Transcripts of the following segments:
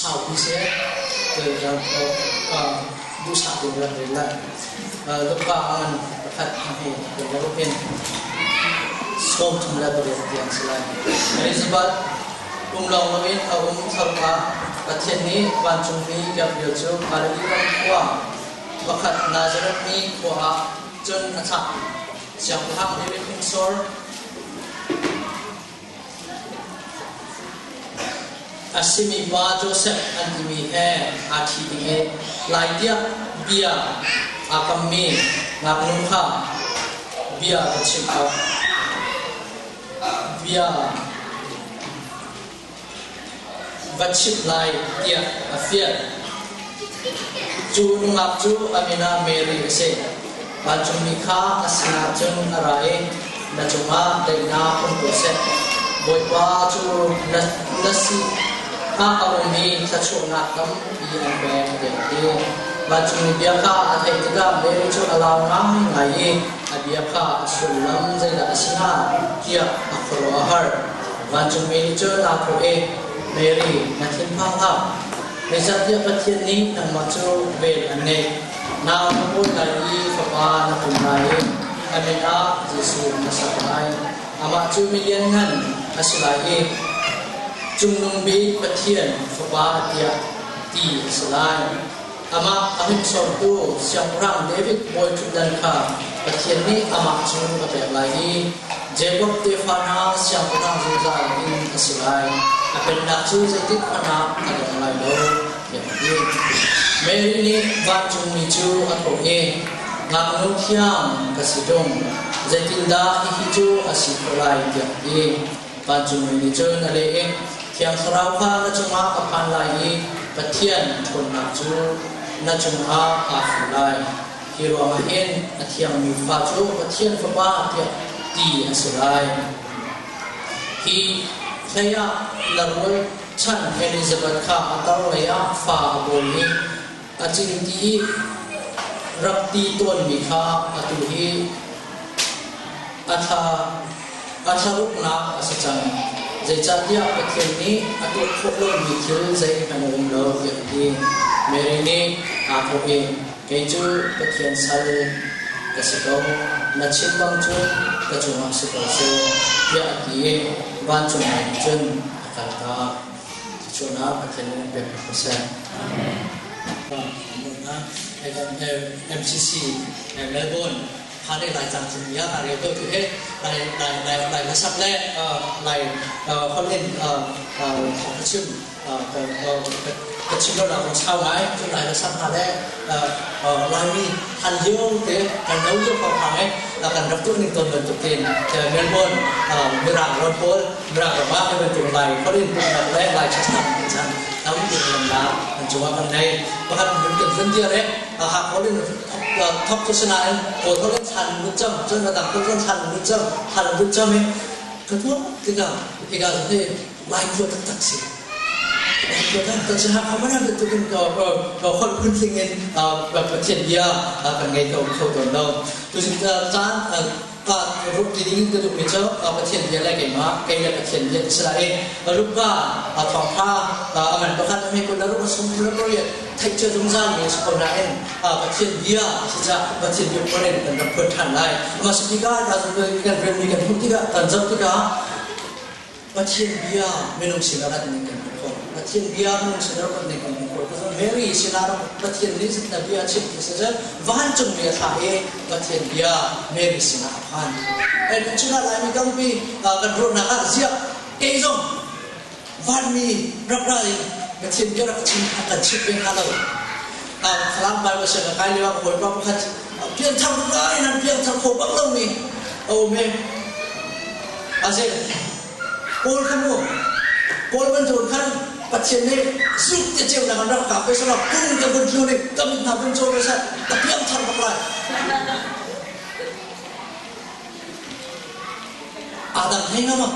Saupi seh duhsah tein rak rel lai. Luka a ngan pakhat a hme kul le ruk in 38 tiang si lai. Elizabeth um lawng loin a um thlaruk ah Pathian nih vancungmi Gabriel cu Galilee ram khua pakhat Nazareth mi khua ah cun a thlah. Siangpahrang David hrinsor A simi pa Josef an timi he aa ṭhi ding i lai tiah bia aa kammi ngaknu kha bia ka chimh awk bia va chimh lai tiah a fial. Cu nungak cu a min ah Mary a si. Vancungmi kha a sinah cun a ra i na cungah daihnak um ko seh. Bawipa cu na, na si ah a ummi thluachuahnak tampi an pek tiah a ti. Vancungmi bia kha a theih tikah Mary cu a lau ngaingai i a bia kha a sullam zeidah a si hnga tiah a khuaruah a har. Vancungmi nih cun aa thawh i, Mary, na thinphang hlah. Zeicahtiah Pathian nih nangmah cu vel an ngeih. Nau na pawi lai i fapa na pum lai i a min ah Jesuh na sak lai. Amah cu mi lianngan a si lai i Cungnung Bik Pathian Fapa tiah ti a si lai. Amah a hringsortu Siangpahrang David bawiṭhutdan kha Pathian nih amah cu a pek lai i Jakob tefa hna siangpahrang zungzal in a si lai. A pennak cu zeitik hmanh ah a dong lai lo, tiah a ti. Mary nih vancungmi cu a thawh i, Ngaknu thiang ka si ṭung, zeitindah hihi cu a si khawh lai, tiah a ti. Vancungmi nih cun a leh i, Thiang Thlarau kha na cungah a phan lai i Pathian ṭhawnnak cu na cungah aa fu lai. Hi ruangah hin a thiangmi fa cu Pathian Fapa tiah ti a si lai. Hi hlei ah na rual chan Elizabeth kha a tar lei ah fa a bawi i a cin ti i rak ti tawnmi kha atu hi a thla a thlaruknak a si cang. Zeicahtiah Pathian nih a tuah khawh lomi thil zeihmanh a um lo tiah a ti. Mary nih aa thawh i, Kei cu Pathian sal ka si ko, na chim bang cun ka cungah si ko seh, tiah a ti i vancung lei nih cun a kaltak. Cucaah Pathian nih pek ko seh. MCC Melbourne phane lai cang chung ya ka rel ko tu he lai lai lai lai hlasak le lai holh in thawng ka chim ka chim lo nak chau ngai cu lai hlasak hna le laimi han lio te kan no lio ko hang e kan rak tuah ning ton bantuk tin Melbourne mirang ram pawl mirang ram ah bantuk lai holh in pumnak le lai chasnak chan tam ti lam an cungah kan nei pakhat kan vun dia re hak holh in thok cu sinain kawl holh in thlan in cam cun a dang pawl zong thlan in cam thlan in cam i ka tuah tikah hika hi lai khua taktak si lai khua taktak si hakha mana bantuk in holh phuntling in Pathian bia kan ngei ko kho tawn lo tuzing caan rup ti ding in ka duhmi cu Pathian bia le keimah kei le Pathian bia ti si lai i rupka thawngtha a ngan pakhat a hme kul le ruk a sung kul le pariat theih cia zungzal mi a si ko nain Pathian bia si cah Pathian bia phuan in kan rak phuan ṭhan lai mah si tikah kan relmi kan hmuh tikah kan zoh tikah Pathian bia minung sinah rat ning kan hmuh khawh. Pathian bia minung sinah rat ning kan hmuh khawh. Pasal Mary sinah Pathian nih na bia chim ti si cun vancungmi a thlah i Pathian bia Mary sinah a phan. And cunah Laimi tampi kan ruahnak ah ziah kei zong vanmi rak ra in Pathian bia rak chim a kan chimh ve hnga lo. Falam Bible sianginn a kai lio ah bawipa pakhat pianthar ngai nan pianthar kho bak lomi a um i Aze Paul kha mu Paul bantuk khan Pathian nih zuk te ceu nak an rak kap ve sala kung te vun tlu nih ka mit hna vun caw ve seh ka piang thar bak lai Adam hei ngama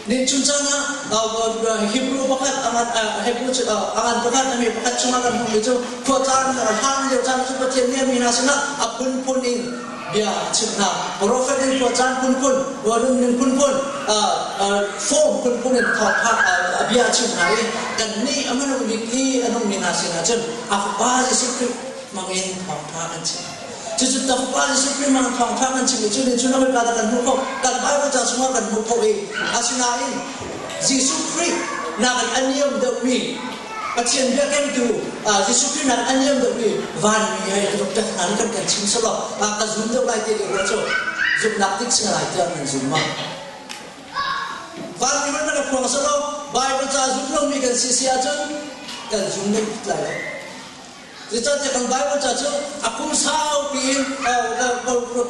Nin chun caan ah Hebrew pakhat angan Hebrew angan pakhat ami pakhat chungah kan hmuhmi cu khua caan hlan lio caan cu Pathian nih a mi hna sinah a phunphun in bia a chimh hna. Prophet in khua caan phunphun, running phunphun, form phunphun in thawngtha A bia a chim hna i kannih a minung bik i a nungmi hna sinah cun a Fapa Jesuh Khrih hmangin thawngṭha kan chim. Cucu ta Fapa Jesuh Khrih hmangin thawngṭha kan chim i cu nih cun America dah kan hmuh khawh, kan Bible ca chungah kan hmuh khawh i asinain Jesuh Khrih nakin a niam deuhmi Pathian bia kengtu Jesuh Khrih nakin a niam deuhmi vanmi hei tuk hna nih kan kan chim selaw ka zum deuh lai ti ruah cu zumhnak dik si lai tiah nan zum ma? Vanmi hmanh kan phuang selaw Bible ca zum lomi kan si si ahcun kan zum deuh lai lo. Zeicahtiah kan Bible ca cu a kum saupi in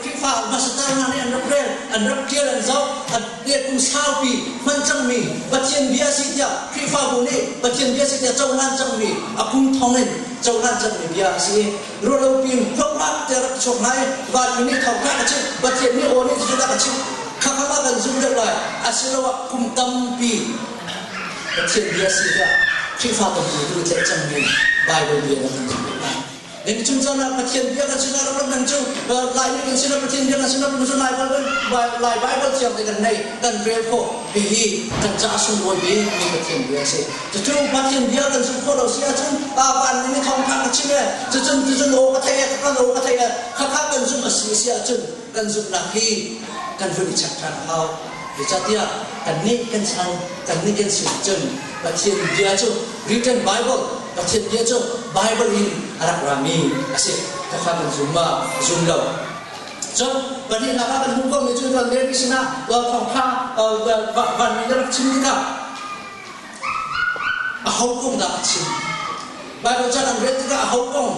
Khrihfa hmasa hna nih an rak rel, an rak ṭial, an zoh, kum saupi hman cangmi Pathian bia si tiah Khrihfabu nih Pathian bia si tiah cohlan cangmi a kum thong in cohlan cangmi bia a si i ruahlopi in hlawkhlak te rak chuak hna i vanmi nih thawngṭha ka chimh, Pathian nih aw nih cucu ka chimh, khakha ma kan zumh deuh lai, asiloah kum tampi Pathian bia si tiah Khrihfa tampi tu tlaih cangmi Bible bia na kan zumh hna. Ning chung caan ah Pathian bia kan sinah rak nang cu Laimi kan sinah Pathian bia kan sinah kan cu Lai Bible Lai Bible thiang te kan nei kan rel khawh hihi kan ca sunglawi bik mi Pathian bia a si. Cucu Pathian bia kan zumh khawh lo si ahcun van nih thawngtha ka chim e cucun cucun aw ka theih e kan aw ka theih e khakha kan zumh a si si ahcun kan zumhnak hi kan vun i check ṭhan a hau. Zeicahtiah kannih kan chan, kannih kan sin cun Pathian bia cu written Bible, Pathian bia cu Bible in a rak rami a si. Khakha kan zum ma? Zum lo. Cun pahnihnak ah kan hmuh komi cu Mary sinah thawngṭha vanmi na rak chim tikah Aho kong dah a chim? Baibal ca kan rel tikah aho kong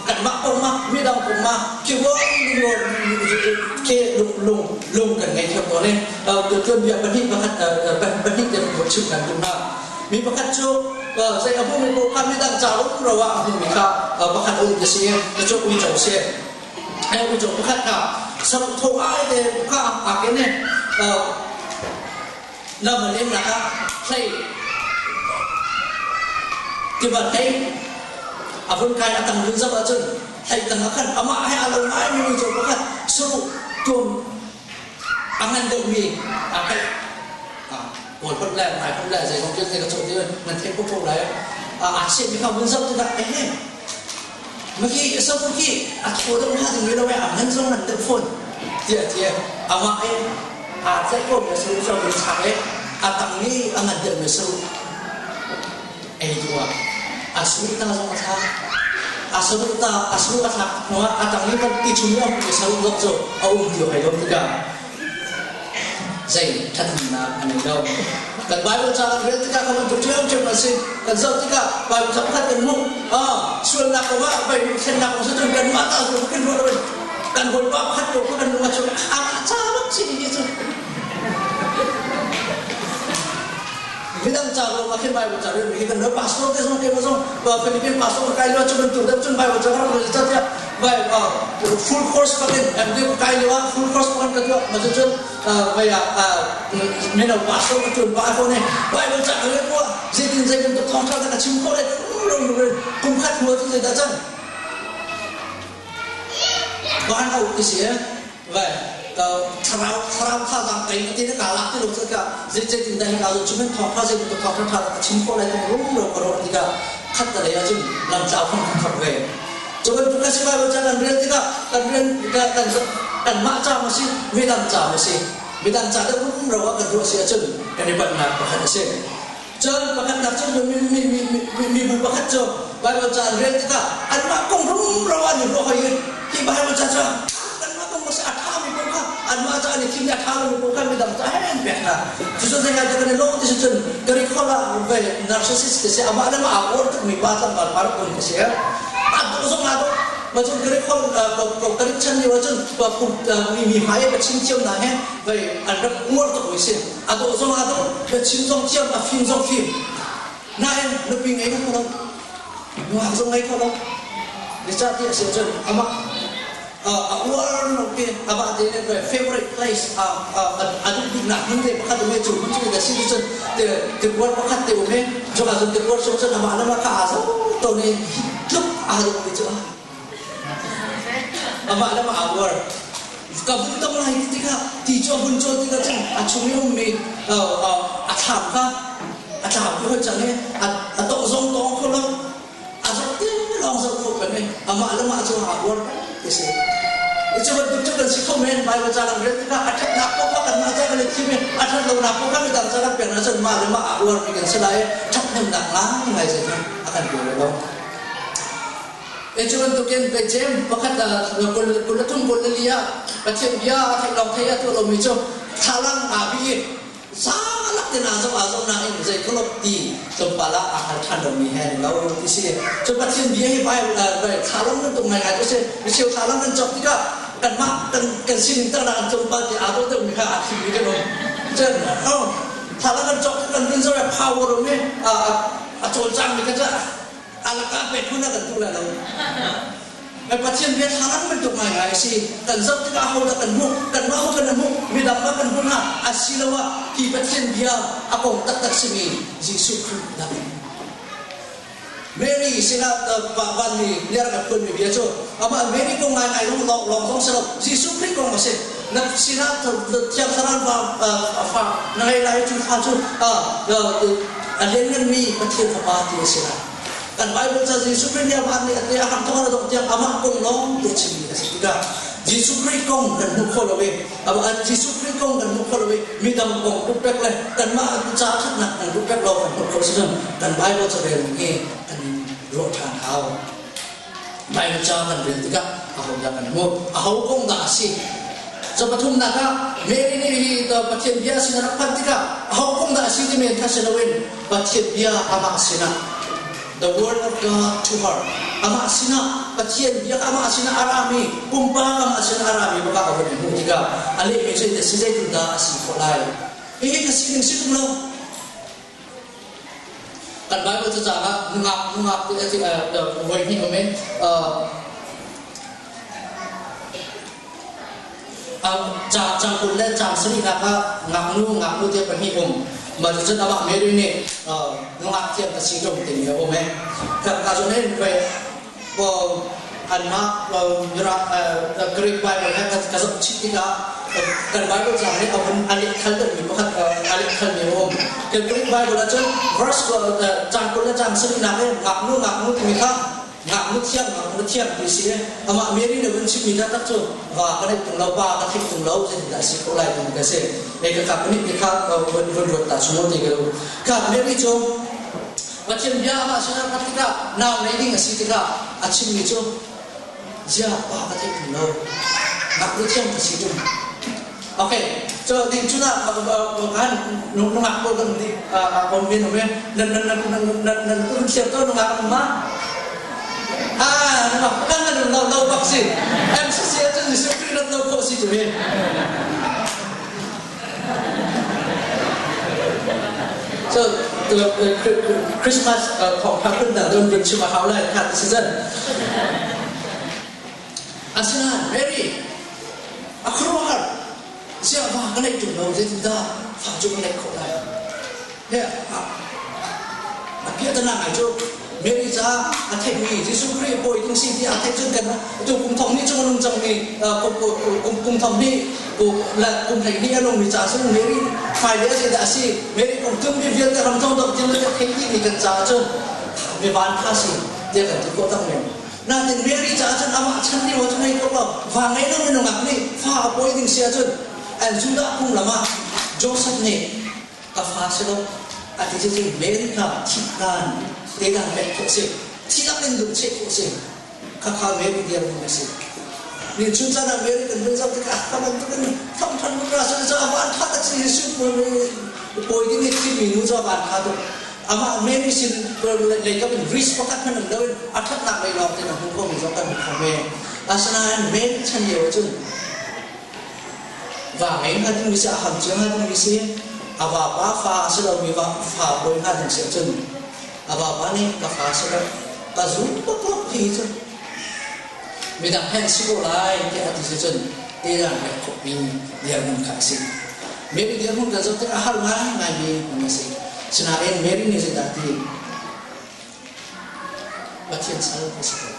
kanmah kong ma midang kong ma khi khi lung lung lung kan ngei thiam tawn i tuanbia pahnih pakhat pahnih te kan chim kan duh hna. Mi pakhat cu zei a hmumi paoh kha midang ca rum ro ah a hmumi kha pakhat a um ti si i cu uico si. Ai uico pakhat kha saruk tho ai te kha a ken i Lam a lemnak ah hlei tiva hlei a vun kai a tang vun zoh ahcun hlei tang ah khan amah he aa lo ngaimi uico pakhat saruh tuam a ngan deuhmi aa kaih kawl holh le ngai holh le zeizong vialte ka cawh ti nan theih ko ko lai aa sehmi kha vun zoh tikah ehe Maki sabu khi a thaw deuh hnga ding lo a ngan zong nan deuh fawn tiah tiah amah i aa tlaih ko mi a saru cu a vun thlak i a tang i a ngan deuh mi saru ei duh ah a saru ta zong a thlak a saru ta a saru a thlak hnu ah a tang i kan ti chung i a hmuh mi saru zong cu a um ti hai lo tikah zei ṭhathnemnak a ngei lo. Kan Bible ca kan rel tikah kha bantuk ṭhiamṭhiam an si. Kan zoh tikah Bible ca pakhat kan hmuh. Ah, sualnak kong ah Bible thlennak kong cun kanmah ta cu kan ruah lo kan hawipa pakhat ko kha kan lung a chuak a ca bak si hi cu. Midang ca ruang ah khin Bible ca rel mi kan lo pastor te zong ke zong Philippine pastor ka kai lo cu bantuk deuh cun Bible ca kan rel ca tiah full course pakin MD kai lio ah full course pakin ka tuah ma cun vai ah mino pastor ka tuan ba ko ne Bible ca ka rel ko zeitin zei bantuk thawngtha ka chim khawh le kum khat hnu cu zei dah cang ban out ti si vai thlarau thlarau thazaang pei ti na ka lak ti lo ka zei zei tin dah hi ka cu men thawng pha zei bantuk thawng tha ka chim khawh lai tung rum ro ka ro tikah khat ta lei ahcun lam tlau kham khat ve cu bantuk a si Bible ca kan rel tikah kan rel kan kan mah ca ma si midang ca ma si midang ca deuh rum ro ah kan ruah si ahcun kan i bannak pakhat a si Cun pakhatnak cu mi mi mi mi mibu pakhat cu Bible ca an rel tikah anmah kong rumro an i ruah hoi i hi Bible ca cu anmah kong si a ṭhami kong kha anmah ca an i thim i a ṭha lomi kong kha midang ca he an pek hna. Cucu zei ngai kan i lawh ti si cun ka recall ah ve narcissist ti si amah le mah aa uar tukmi pa tlangval pa rak um ti si. A dawh zong aa dawh. Ma cun ka recall ka rik chan lio ahcun mi mi hmai ka chim thiam hna he vei an rak uar tuk mi si. A dawh zong aa dawh, biachim zong thiam, a fim zong fim. Nain nupi ngei kho lo, nuhak zong ngei kho lo. Zeicahtiah si ahcun amah a uar lo te amah te le favorite place a duh biknak hmun te pakhat um cu hmun cu da si cun te kuar pakhat te um e cuka cun te kuar chung cun amah le mah kha aa zo to ne tluk aa dawh mi cu Amah le mah aa uar. Ka vun tong lai ti tikah ti cu a vun cawl tikah cun a chung i ummi a thlam kha A tlau ko cang i a tawh zong tawng kho lo. A zoh te lawng zoh kho peng i amah le mah cu aa uar ti si. I cu bantuk cu kan si kho men. Bible ca kan rel tikah a ṭhatnak paoh kha kanmah ca kan i thim i a ṭhat lonak paoh kha midang ca kan pek ahcun mah le mah aa uarmi kan si lai i ṭhathnemnak ngaingai zeihmanh a kan pe lo. E cu bantukin Jeim pakhat 23 24 ah Pathian bia a theih lawng thei a tuah lomi cu thlalang aa bih i zalak te naa zoh aa zoh nain zei kholop ti tlawmpal ah aa hal ṭhan lomi he an lo ti si. Cu Pathian bia hi Bible thlalang bantuk ngaingai cu si. Micheu thlalang kan cawk tikah kanmah kan kan sining tak an tlawmpal ti aa dawh deuhmi kha aa thimmi kan um. Cun oh thlalang kan cawk kan vun zoh power um i a cawlcangmi kha cu a lakah pek phun a kan tuh lai lo. Pathian bia thlalang bantuk ngaingai a si. Kan zoh tikah ho dah kan hmuh, kanmah ho kan hmuh, midang dah kan hmuh hna, asiloah hi Pathian bia a kong taktak simi Jesuh Khrih dah kan hmuh. Mary sinah vanmi nih a rak kan phuanmi bia cu amah Mary kong ngaingai lawng lawng zong si lo, Jesuh Khrih kong a si. Na sinah Thiang Thlarau fa na ngei lai cu fa cu a liannganmi Pathian Fapa ti a si lai. Kan Bible ca Jesuh Khrih nih amah nih a te a ham thawng a dongh tiang amah kong lawng te chimmi a si tikah Jesuh Khrih kong kan hmuh kho lo i amah Jesuh Khrih kong kan hmuh kho lo i midang kong pupek le kanmah ca ṭhatnak kan pupek lo kan hmuh kho si cun kan Bible ca rel ning hi kan in ruah ṭhan hau. Bible ca kan rel tikah aho dah kan hmuh? Aho kong dah a si? Ca pathumnak ah Mary nih hi Pathian bia sin a rak phanh tikah aho kong dah a si timi kha si loin Pathian bia amah sinah the word of God to her amah sinah Pathian bia amah sinah a rami pumpak amah sinah a rami baka a vun i hmuh tikah a lehmi cu si zeitin dah a si khawh lai hihi ka sining si tung lo Kan Bible cacaang ah nungak nungak ti voi hnih um i caang 20 le caang sarihnak ah ngaknu ngaknu tiah pahnih um. Mah cucun amah Mary nih nungak thiam ka si ṭung timi a um i ka zawn hin pei anmah Greek Bible he ka zoh chih tikah kan Bible caang nih a vun a lehthal deuhmi pakhat a lehthalmi a um. Kan Greek Bible ahcun verse caang 20 le caang sarihnak i ngaknu ngaknu timi kha ngaknu thiang ngaknu thiang ti si i amah Mary nih vun chimmi taktak cu va ka neih tung lo pa ka theih tung lo zeitindah a si khawh lai timi ka si. Ei ka kha nih kha vun ruat ta chung ti ka kha Mary cu Pathian bia amah sinah rat tikah nau nei ding a si tikah a chimmi cu zia pa ka theih tung lo ngaknu thiang ka si tung okay so ding cu na kan nungak pawl kan di om men om nan nan nan nan nan nan kun thiam to nungak an ma ah nungak kan nan lo lo bak si MCC cu Jesuh Khrih rat lo khawh si cu he So Christmas thawngtha phun dang dun vun chim a hau lai kha ti si zan. Asinain Mary a khuaruahhar ziah va ka neih ṭung lo zeitindah fa cu ka neih khawh lai? He a piahtana ngai cu Mary caah a theihmi Jesuh Khrih bawi ding si ti a theih cun kan tu kum thong hnih chung a nung cangmi kum thong hnih kum 12 a nungmi caah cun Mary hmailei a zeidah a si Mary kum tummi vialte ram thong dok tiang le thei dihmi kan caah cun mi van kha si tiah kan ti khawh tak men nain Mary caah cun amah chan lio ah cun ngei khawh lo va ngei lo minung nih fa a pawi ding si ahcun an Judah phunglam ah Joseph nih Ka fa si lo a ti cu Mary kha thihdan tedan pek khawh si thilak in lung cheh khawh si khakha Mary dirhmun a si ni chun caan ah Mary kan vun zoh tikah ka bantuk in thawngthan mun ra sun cu a van tha tak si Jesuh pawi ding i thimmi nu cu a van tha tuk amah Mary sin lei kam in risk pakhat hmanh um loin a thatnak lei lawng tein a hmu khomi zong kan hmu kho men asinain Mary chan lio ahcun Va ngei hnga dingmi si a ham cio hnga dingmi si a vapa fa a si lomi va fa pawi hnga ding si ahcun a vapa nih ka fa si lo ka zum bak lo ti cu midang hen si ko lai tiah a ti si cun tedan pek khawhmi dirhmun kha a si. Mary dirhmun kan zoh tik a har ngaingaimi hmun a si. Sinain Mary nih zeidah ti Pathian sal ka si ko.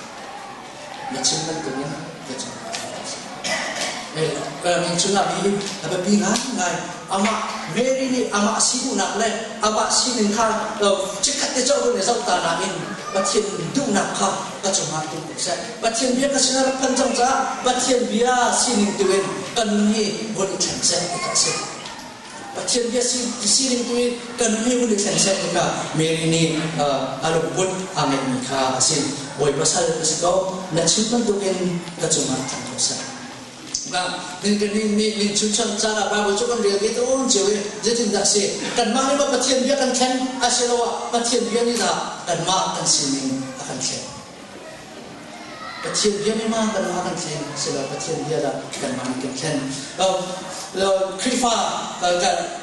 Na chim bantukin ka cung ah a si. Min chungah hi a biapi ngaingai. Amah Mary nih amah si duhnak le amah sining kha chikkhat te cu a vun i zoh ta nain Pathian duhnak kha ka cungah tum ko seh. Pathian bia ka sinah rak phan cang caah Pathian bia sining tu in ka nun hi vun i thleng seh ti kha a si. Pathian bia sining tu in ka nun hi vun i thleng seh ti kha Mary nih a lungput aa ngeihmi kha a si. Bawipa sal ka si ko, na chim bantukin ka cungah thleng ko seh. Nin chunchang caan ah Bible cu kan rel ve tawn cio i zeitindah si kanmah nih maw Pathian bia kan thlen asiloah Pathian bia nih dah kanmah kan sining a kan thlen? Pathian bia nih ma kanmah kan thlen silo Pathian bia dah kanmah nih kan thlen? Khrihfa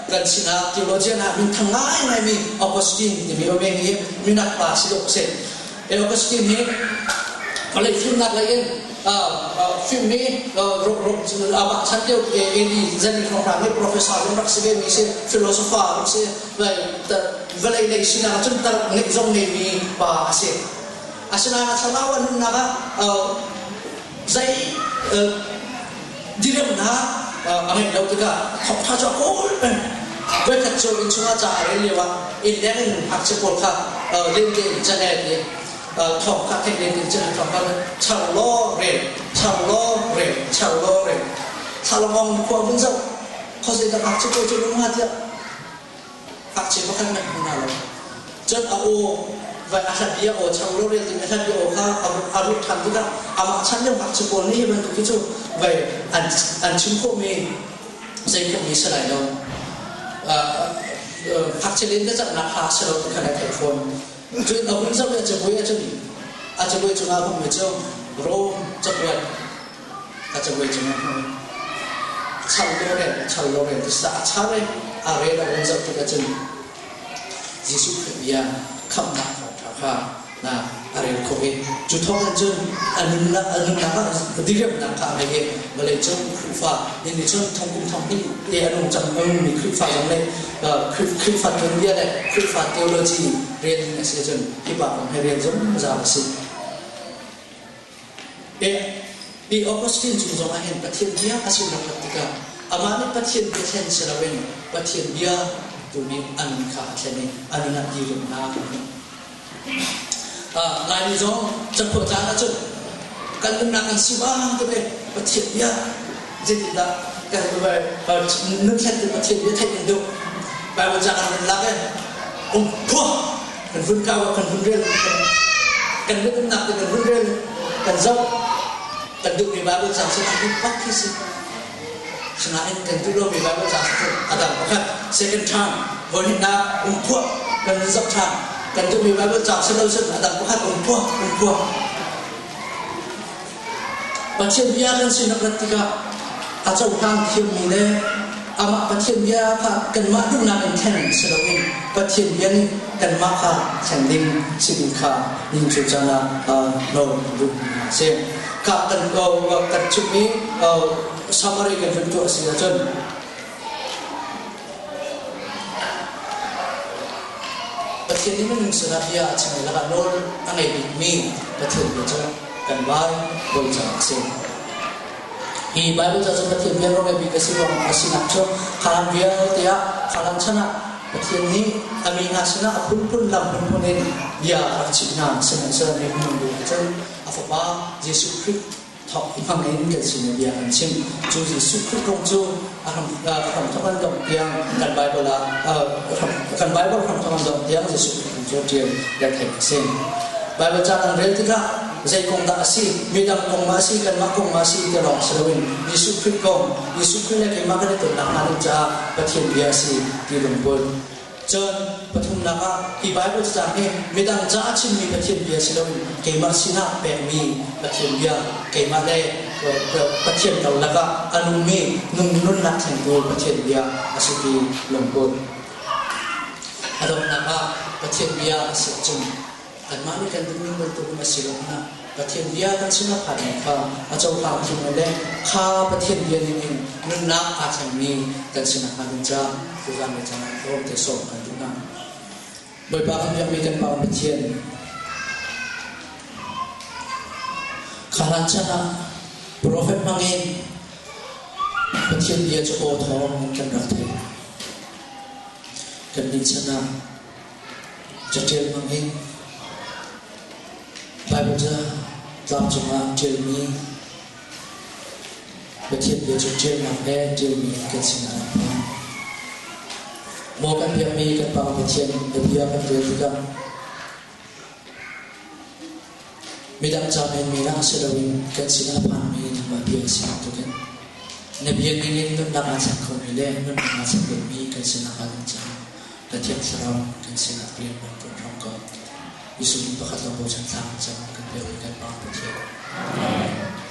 kan sinah theologian ah minthang ngaingaimi Augustine timi um hi minak pa si dawh a si. Augustine hi vawlei fimnak lei in fimmi amah chan lio AD zali hrawnghrang hi professor zong rak si ve mi si philosopher rak si vawlei lei sinak cun tar ngeih zong ngeimi pa a si. Asinain a thlarau a nunnak ah zei diremnak a ngeih lo tikah thawngṭha cu a kawl peng. Voikhat cu innchung ah ca a rel lio ah inn leng in ngakchia pawl kha lente in canel i thawng kha theih lente in canel thawng kha char law rel, char law rel, char law rel. Thlalangawng khua vun zoh khuazei dah ngakchia pawl cu lung hnga tiah ngakchia pakhat hmanh hmu hna lo. Cun a aw vai a hlat i a aw chang lo rel ding a hlat i aw kha a ruh ṭhan tikah amah chan lio ngakchia pawl nih hi bantuk hi cu vai an chim khawhmi zei khawhmi si lai lo. Ngakchia len caknak hla si lo ti kha na theih fawn. Cun a hun zoh i a cabuai ahcun a cabuai cungah a hummi cu Rom cakuat a cabuai cungah hmu char lo rel char lo rel ti sa a char i a rel a vun zoh tik ahcun Jesuh Khrih bia khamhnak thawngṭha kha na a rel khawh i cu thawng in cun a nunnak a nunnak ah diriamnak kha a ngei i vawlei cung Khrihfa nih cun thong kum thong hnih te a nung cang a nungmi Khrihfa zong nih Khrihfa tuanbia le Khrihfa theology rel ding a si ahcun hi pa kong hi rel zungzal a si. I Augustine cung zong ah hin Pathian bia a si rak tikah amah nih Pathian bia thlen si loin Pathian bia tu nih a nun kha a thlen i a nun ah dirumnak a hmuh. Laimi zong cakhua caan ahcun kan nunnak kan si bang te Pathian bia zeitindah kan nun thlen tu Pathian bia theih kan duh. Bible ca kan lak i um phuah kan vun kau ah kan vun rel kan minungnak te kan vun rel kan zoh kan duhmi Bible caang si an pak khi si sinain kan duh lomi Bible caang si a dang pakhat second term voihnihnak um phuah kan vun zoh ṭhan kan duhmi Bible caang si lo cun a dang pakhat um phuah um phuah Pathian bia kan sin a rat tikah a cohlang thiammi le amah Pathian bia kha kanmah duhnak in thlen si loin Pathian bia nih kanmah kha thlen ding si ding kha ning cu caan ah nawl duh a si. Kha kan kan chimmi summary kan vun tuah a si ahcun Pathian nih minung sinah bia a chim lakah nawl a ngei bikmi Pathian bia cu kan Baibal ca a si. Hi Baibal ca cu Pathian bia nawl ngei bik a si ruangah a sinak cu khalan vialte ah khalan chan ah Pathian nih a mi hna sinah a phunphun lam phunphun in bia a rak chimh hna. Sihmanhsehlaw mi minung bu cun a Fapa Jesuh Khrih thawk hmang in kan sin bia kan chim. Cu Jesuh Khrih kong cu a hramthawk an dongh tiang kan Bible ah kan Bible hramthawk an dongh tiang Jesuh Khrih kong cu ṭial le theih a si. Bible ca kan rel tikah zei kong dah a si, midang kong ma a si, kanmah kong ma a si ti lawng si loin Jesuh Khrih kong, Jesuh Khrih le keimah kan i tonnak hnga ding caah Pathian bia a si ti lungput. Cun pathumnak ah hi Bible cacang hi midang caah chimmi Pathian bia si loin keimah sinah pekmi Pathian bia, keimah le Pathian karlak ah a nungmi nung nunnak thlengtu Pathian bia a si ti lungput. A donghnak ah Pathian bia a si ahcun Kanmah nih kan duhning bantukin a si lo hmanh ah Pathian bia kan sinah phanmi kha a cohlang thiam le kha Pathian bia ningin nunnak aa thlengmi kan si nakhnga ding caah tuzaan le caan ah tlawmte sawm kan duh hna. Bawipa kan biakmi kan Pa Pathian, kha hlan chan ah profet hmangin Pathian bia cu aw thawng in kan rak theih. Kannih chan ah caṭial hmangin Baibal ca tlang cungah ṭialmi Pathian bia cu ṭialnak he ṭialmi in kan sinah a rak phan. Maw kan biakmi kan Pa Pathian na bia kan rel tikah Midang ca menmen ah si loin kan sinah a phanmi nangmah bia a si bantukin na bia ningin nunnak aa thleng khomi le nunnak aa thleng deuhmi kan sinah aa ding caah na Thiang Thlarau kan sinah rian van ṭuan hram ko. Jesuh min pakhat lawng bochan thla kan cam kan pek i kan Pa Pathian. Amen.